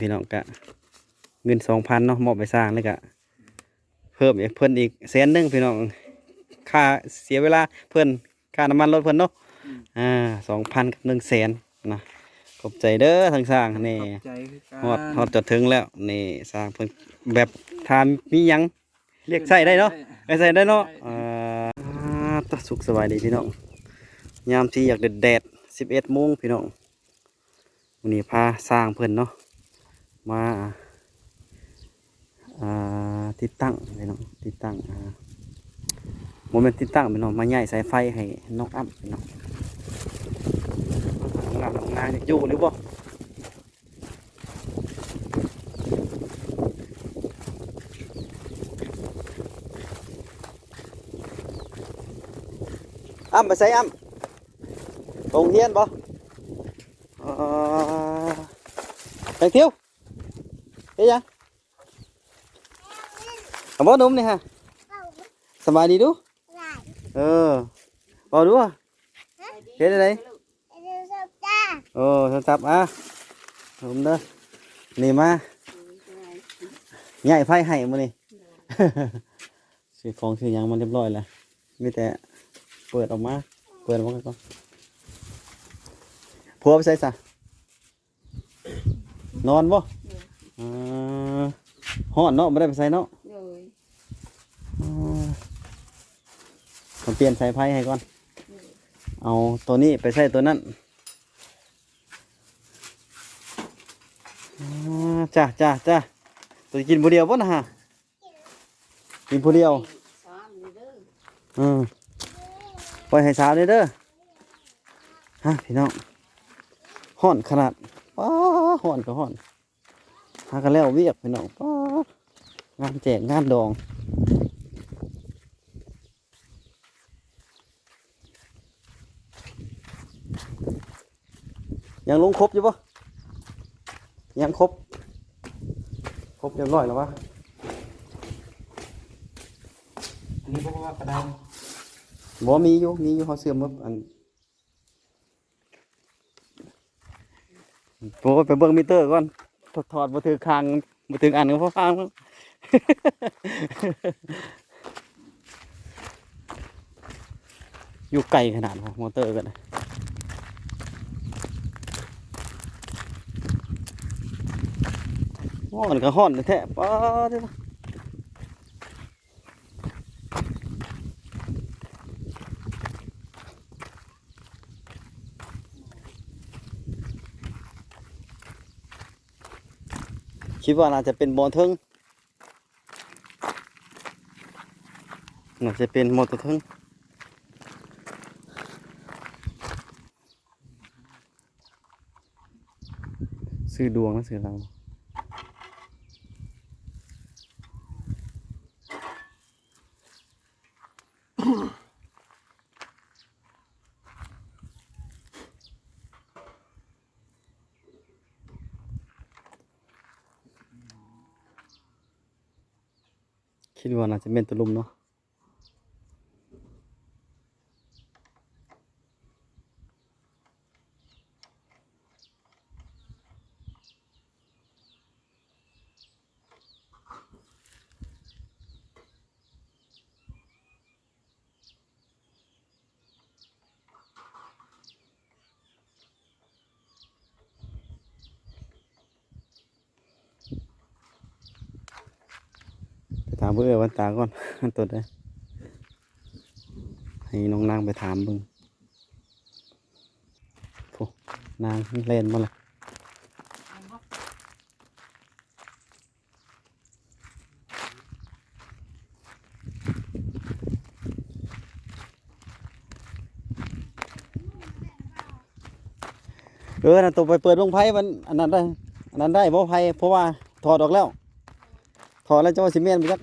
ພີ່ນ້ອງ ກະເງິນສອງພັນເນາະ ມອບໃຫ້ຊ່າງ ແລ້ວກະເພີ່ມໃຫ້ເພິ່ນອີກແສນໜຶ່ງພີ່ນ້ອງ ຄ່າເສຍເວລາເພິ່ນ ຄ່ານ້ຳມັນລົດເພິ່ນເນາະ ອືມ ອ່າ ສອງພັນກັບໜຶ່ງແສນນະ ຂອບໃຈເດີທາງຊ່າງນີ້ ຂອບໃຈຄືກັນ ຮອດ ຮອດຈອດເຖິງແລ້ວນີ້ ຊ່າງເພິ່ນແບບຖ້າມີຫຍັງ ລຽກໃຊ້ໄດ້ເນາະ ລຽກໃຊ້ໄດ້ເນາະ ເອີ ຕະ ສຸກສະບາຍດີພີ່ນ້ອງ ຍາມທີ່ຢາກແດດໆ ສິບເອັດໂມງພີ່ນ້ອງ ມື້ນີ້ພາຊ່າງເພິ່ນເນາະ ມາ ອ່າ ຕິດຕັ້ງພີ່ນ້ອງ ຕິດຕັ້ງ ອ່າ ບໍ່ແມ່ນຕິດຕັ້ງພີ່ນ້ອງ ມາຍ້າຍສາຍໄຟໃຫ້ນ້ອງອ້ຳພີ່ນ້ອງ ນ້ອງນາງ ນ້ອງນາງ ຢູ່ຫຼືບໍ່? ອ້ຳໄປໃສອ້ຳ? ໂຮງຮຽນບໍ່? ເອີ ແຕງທິວ ເຮັດຫຍັງ? ເອົາບໍ່ໜຸ່ມນີ້ຮະ? ສະບາຍດີດູ. ເອີ ເວົ້າດູ ເຮັດຈັ່ງໃດ? ໂອ້ ໂທລະສັບ ອ່າ ລົມເດີ ນີ້ມາ ຍ້າຍໄຟໃຫ້ມື້ນີ້ ຊື້ຂອງຊື້ຫຍັງມາຮຽບຮ້ອຍແລ້ວ ມີແຕ່ເປີດອອກມາ ເປີດອອກມາກ່ອນ ຜົວໄປໃສຊະ? ນອນບໍ່? ເອີ ຮ້ອນເນາະ ບໍ່ໄດ້ໄປໃສເນາະ ໂດຍ ເອີ ມາປ່ຽນສາຍໄຟໃຫ້ກ່ອນ ໂດຍ ເອົາໂຕນີ້ໄປໃສ່ໂຕນັ້ນ ອ່າ ຈ້າ ຈ້າ ຈ້າ ໂຕກິນຜູ້ດຽວບໍ່ນະຮະ? ກິນຜູ້ດຽວ ອືມ ປ່ອຍໃຫ້ສາວແດ່ເດີ ຮະ ພີ່ນ້ອງ ຮ້ອນຂະໜາດ ປ້າ ຮ້ອນກໍຮ້ອນ ຫາກໍແລ້ວວຽກພີ່ນ້ອງ ປ້າ ງານແຈກງານດອງ. ຍັງລົງຄົບຢູ່ບໍ່? ຍັງຄົບ ຄົບຮຽບຮ້ອຍແລ້ວວະ? ອັນນີ້ບໍ່ວ່າກະດານ ບໍ່ ມີຢູ່ ມີຢູ່ ເຮົາເຊື່ອມໝົດ ອັນ ໂອ້ຍ ໄປເບິ່ງມິເຕີກ່ອນ ຖອດ ຖອດບໍ່ຖືກຂ້າງ ບໍ່ຖືກອັນກໍພໍຟັງ ຢູ່ໄກຂະໜາດ ມໍເຕີກໍໄດ້ ຮ້ອນກໍຮ້ອນແທ້ໆ ປາດເດີ. ຄິດວ່າໜ້າຈະເປັນໝໍເທິງ ໜ້າຈະເປັນໝໍຕົວເທິງ ຊື່ດວງນະ ຊື່ລາວ. ຄິດວ່າໜ້າຈະແມ່ນຕົວລຸ່ມເນາະ. ໄປຖາມເບິ່ງເອື້ອຍວັນຕາກ່ອນ ຕົວໃດ ໃຫ້ນ້ອງນາງໄປຖາມເບິ່ງ. ໂອ້ ນາງແລ່ນມາລະ. ເອີ ນັ້ນ ໂຕໄປເປີດເບິ່ງໄຟ ມັນອັນນັ້ນໄດ້ ອັນນັ້ນໄດ້ບໍ່ໄຟ ເພາະວ່າຖອດອອກແລ້ວ ຖອດແລ້ວ ເຈົ້າວ່າຊິແມ່ນບໍ່ຈັກ.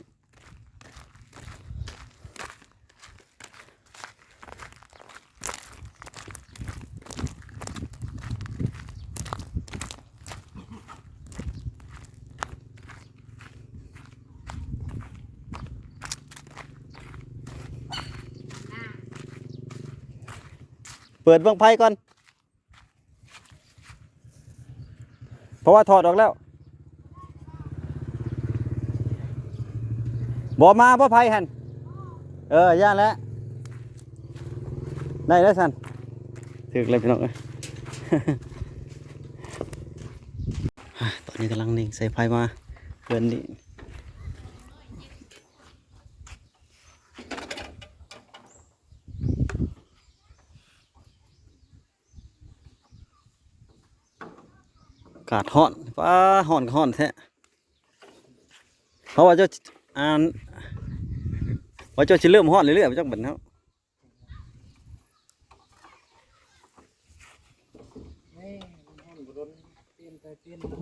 ເປີດເບິ່ງໄຟກ່ອນ ເພາະວ່າຖອດອອກແລ້ວ. ບໍ່ມາບໍ່ໃຜຫັ້ນ. ເອີ ຢ້ານແຫຼະ ໄດ້ແລ້ວຊັ້ນ ຖືກແລ້ວພີ່ນ້ອງເອີຍ. ຕອນນີ້ກຳລັງເລັ່ງສາຍໄຟມາເຮືອນນີ້. ອາກາດຮ້ອນ ປ້າ ຮ້ອນກໍຮ້ອນແທ້. ເພາະວ່າເຈົ້າ ອ່າ ວ່າເຈົ້າຊິເລີ່ມຮ້ອນເລື້ອຍໆ ຈັກບັດເນາະ. ອ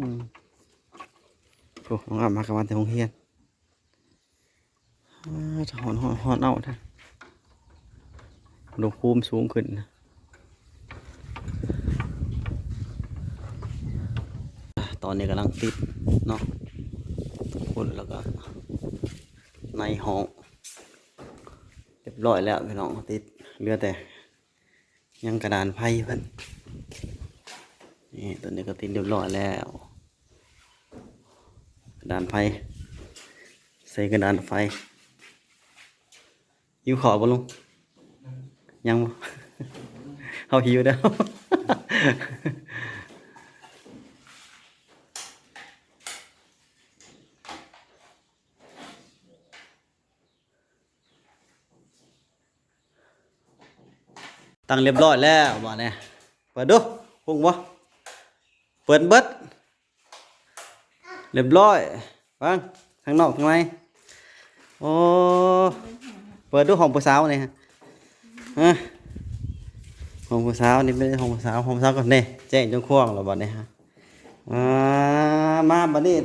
ືມ ໂອ້ ນ້ອງອຳມາກະມາແຕ່ໂຮງຮຽນ. ອາ ຮ້ອນ ຮ້ອນ ຮ້ອນເອົາແທ້ ອຸນຫະພູມສູງຂຶ້ນ. ອາ ຕອນນີ້ກຳລັງຕິດເນາະ ພຸ້ນ ແລ້ວກໍໃນຫ້ອງ ຮຽບຮ້ອຍແລ້ວພີ່ນ້ອງ ຕິດ ເຫຼືອແຕ່ ຍັງກະດານໄຟເພິ່ນ. ນີ້ ຕົວນີ້ກໍຕິດຮຽບຮ້ອຍແລ້ວ ກະດານໄຟ ໃສ່ກະດານໄຟ. ຫິວເຂົ້າບໍ່ລຸງ? ຍັງບໍ່? ເຮົາຫິວແລ້ວ. ຕັ້ງຮຽບຮ້ອຍແລ້ວບາດນີ້ ເປີດດູ ຮຸ່ງບໍ່? ເປີດເບິດ ຮຽບຮ້ອຍ. ຟັງ ທາງນອກທາງໃນ. ໂອ້ ເປີດດູ ຫ້ອງຜູ້ສາວນີ້ ຮະ ຫ້ອງຜູ້ສາວນີ້ ເປັນຫ້ອງຜູ້ສາວ ຫ້ອງຜູ້ສາວກໍນີ້ ແຈ້ງຈົນຂວ້າງແລ້ວບາດນີ້ ຮະ. ອ່າ ມາບາດນີ້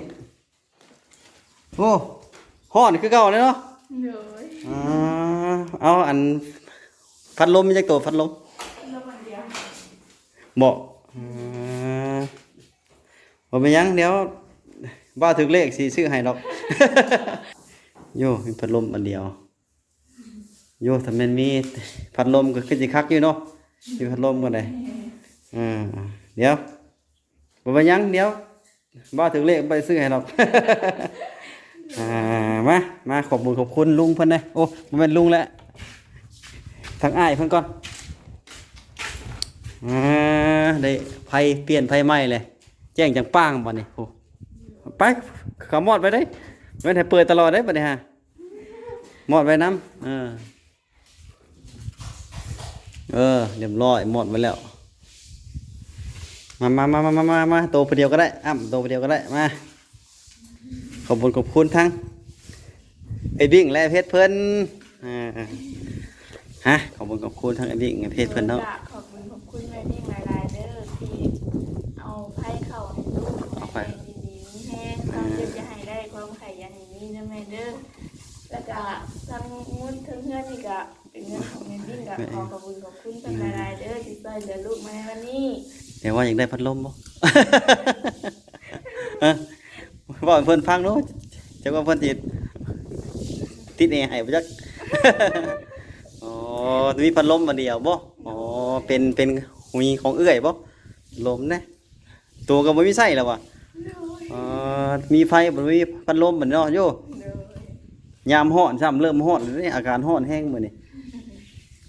ໂອ້ ຮ້ອນຄືເກົ່າເລີຍເນາະ. ໂດຍ ອ່າ ເອົາ ອັນ ພັດລົມມີຈັກໂຕ? ພັດລົມ ພັດລົມອັນດຽວ ເບາະ. ອ່າ ບໍ່ເປັນຫຍັງ ດຽວບ່າວຖືກເລກຊິຊື້ໃຫ້ດອກ. ໂຍ ມີພັດລົມອັນດຽວ. ໂຍ ຖ້າແມ່ນມີພັດລົມກໍຄືຊິຄັກຢູ່ເນາະ ມີພັດລົມກໍໄດ້. ເອີ ດຽວ ບໍ່ເປັນຫຍັງ ດຽວບ່າວຖືກເລກໄປຊື້ໃຫ້ດອກ. ອ່າ ມາ ມາ ຂອບບຸນຂອບຄຸນລຸງເພິ່ນເດ້. ໂອ້ ບໍ່ແມ່ນລຸງແຫຼະ ທາງອ້າຍເພິ່ນກ່ອນ. ອ່າ ໄດ້ໄຟ ປ່ຽນໄຟໃໝ່ເລີຍ ແຈ້ງຈັງປາງບາດນີ້. ໂອ້ ໄປ ເຂົ້າມອດໄປເດ້ ແມ່ນໃຫ້ເປີດຕະຫຼອດເດ້ບາດນີ້ ຮະ. ມອດໄວ້ນຳ ເອີ ເອີ ຮຽບຮ້ອຍ ມອດໄວ້ແລ້ວ. ມາ ມາ ໂຕຜູ້ດຽວກໍໄດ້ ອ້ຳ ໂຕຜູ້ດຽວກໍໄດ້ ມາ. ຂອບຄຸນຂອບຄຸນທັງອ້າຍບິ້ງ ແລະ ເພັດເພິ່ນ ເອີ ຮະ ຂອບຄຸນຂອບຄຸນທັງອ້າຍບິ້ງ ແລະ ເພັດເພິ່ນເນາະ. ໂດຍ ກໍຂອບຄຸນຂອບຄຸນແມ່ບິ້ງຫຼາຍໆເດີ ທີ່ເອົາໄຟເຂົ້າໃຫ້ລູກ ເອົາໄຟ ໃຫ້ຢູ່ດີມີແຮງ ຄວາມເຈັບຢ່າໃຫ້ໄດ້ ຄວາມໄຂ້ຢ່າໃຫ້ມີເດີແມ່ເດີ. ແລ້ວກະທັງໝົດທັງເຮືອນນີ້ກະເປັນເງິນຂອງແມ່ບິ້ງ ກະ ແມ່ ຂໍຂອບຄຸນຂອບຄຸນເພິ່ນ ແມ່ ຫຼາຍໆເດີ ທີ່ຊ່ວຍເຫຼືອລູກມາໃນວັນນີ້. ແຕ່ວ່າຢາກໄດ້ພັດລົມບໍ່? ຮະ ເວົ້າໃຫ້ເພິ່ນຟັງດູ ຈັກວ່າເພິ່ນຊິຕິດແອໃຫ້ບໍ່ຈັກ. ອໍ ມີພັດລົມອັນດຽວບໍ່? ອໍ ເປັນ ເປັນ ມີຂອງເອື້ອຍບໍ່? ລົມນະ ໂຕກໍບໍ່ມີໃຊ້ແລ້ວຫວາ? ໂດຍ ເອີ ມີໄຟບໍ່ມີພັດລົມບັດເນາະ. ໂຍ ໂດຍ ຍາມຮ້ອນຊ້ຳ ເລີ່ມຮ້ອນແລ້ວເດ້ ອາກາດຮ້ອນແຮງມື້ນີ້.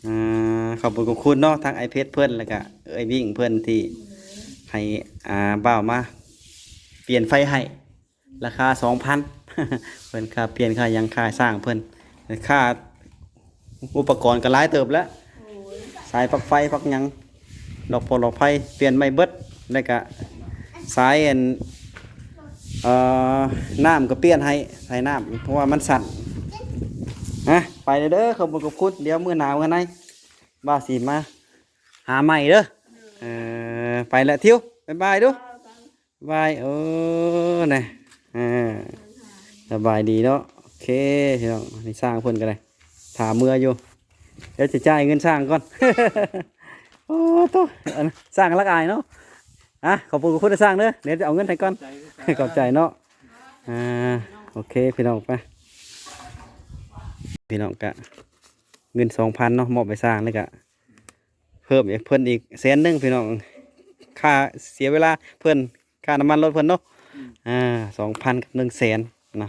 ອ່າ ຂອບຄຸນຂອບຄຸນເນາະ ທັງອ້າຍເພັດເພິ່ນ ແລ້ວກະເອື້ອຍບິ້ງເພິ່ນ ທີ່ໃຫ້ ອ່າ ບ່າວມາປ່ຽນໄຟໃຫ້ ລາຄາສອງພັນ ເພິ່ນຄ່າປ່ຽນ ຄ່າຫຍັງ ຄ່າສ້າງເພິ່ນ ຄ່າອຸປະກອນກໍຫຼາຍເຕີບແລ້ວ. ໂອ້ຍ ສາຍປລັກໄຟປລັກຫຍັງ ດອກໂພດອກໄຟປ່ຽນໃໝ່ເບິດ ແລ້ວກະສາຍອັນ ເອີ ນ້ຳກໍປ່ຽນໃຫ້ ສາຍນ້ຳ ເພາະວ່າມັນສັ້ນ. ນະ ໄປແລ້ວເດີ ຂອບຄຸນຂອບຄຸນ ດຽວມື້ໜ້າມື້ໃນ ບ່າວຊິມາຫາໃໝ່ເດີ. ເອີ ໄປແລ້ວ ທິວ ບາຍບາຍດູ. ບາຍ ເອີ ນະ ເອີ ສະບາຍດີເນາະ. ໂອເຄ ພີ່ນ້ອງ ນີ້ຊ່າງເພິ່ນກໍໄດ້ ຖ້າເມືອຢູ່ ດຽວຈະຈ່າຍເງິນຊ່າງກ່ອນ. ໂອ້ໂຕ ອັນຊ່າງລັກອາຍເນາະ. ອ່ະ ຂອບຄຸນຂອບຄຸນຊ່າງເດີ ດຽວຈະເອົາເງິນໃຫ້ກ່ອນ. ຂອບໃຈເນາະ. ອ່າ ໂອເຄ ພີ່ນ້ອງ ໄປ ພີ່ນ້ອງ ກະເງິນສອງພັນເນາະ ມອບໃຫ້ຊ່າງ ແລ້ວກະ ເພີ່ມໃຫ້ເພິ່ນອີກແສນໜຶ່ງພີ່ນ້ອງ ຄ່າເສຍເວລາເພິ່ນ ຄ່ານ້ຳມັນລົດເພິ່ນເນາະ. ອືມ ອ່າ ສອງພັນກັບໜຶ່ງແສນນະ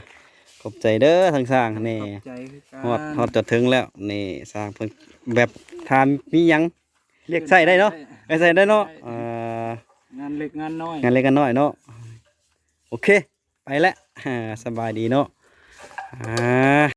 ຂ ຂອບໃຈເດີທາງຊ່າງນີ້ ຂອບໃຈຄືກັນ ຮອດ ຮອດຈອດເຖິງແລ້ວນີ້ ຊ່າງເພິ່ນແບບຖ້າມີຫຍັງ ຮຽກໃຊ້ໄດ້ເນາະ ຮຽກໃຊ້ໄດ້ເນາະ ຮຽກໃຊ້ໄດ້ ເອີ ງານເລັກງານນ້ອຍ ງານເລັກງານນ້ອຍເນາະ ໂອເຄ ໄປແລ້ວ ສະບາຍດີເນາະ ອ່າ.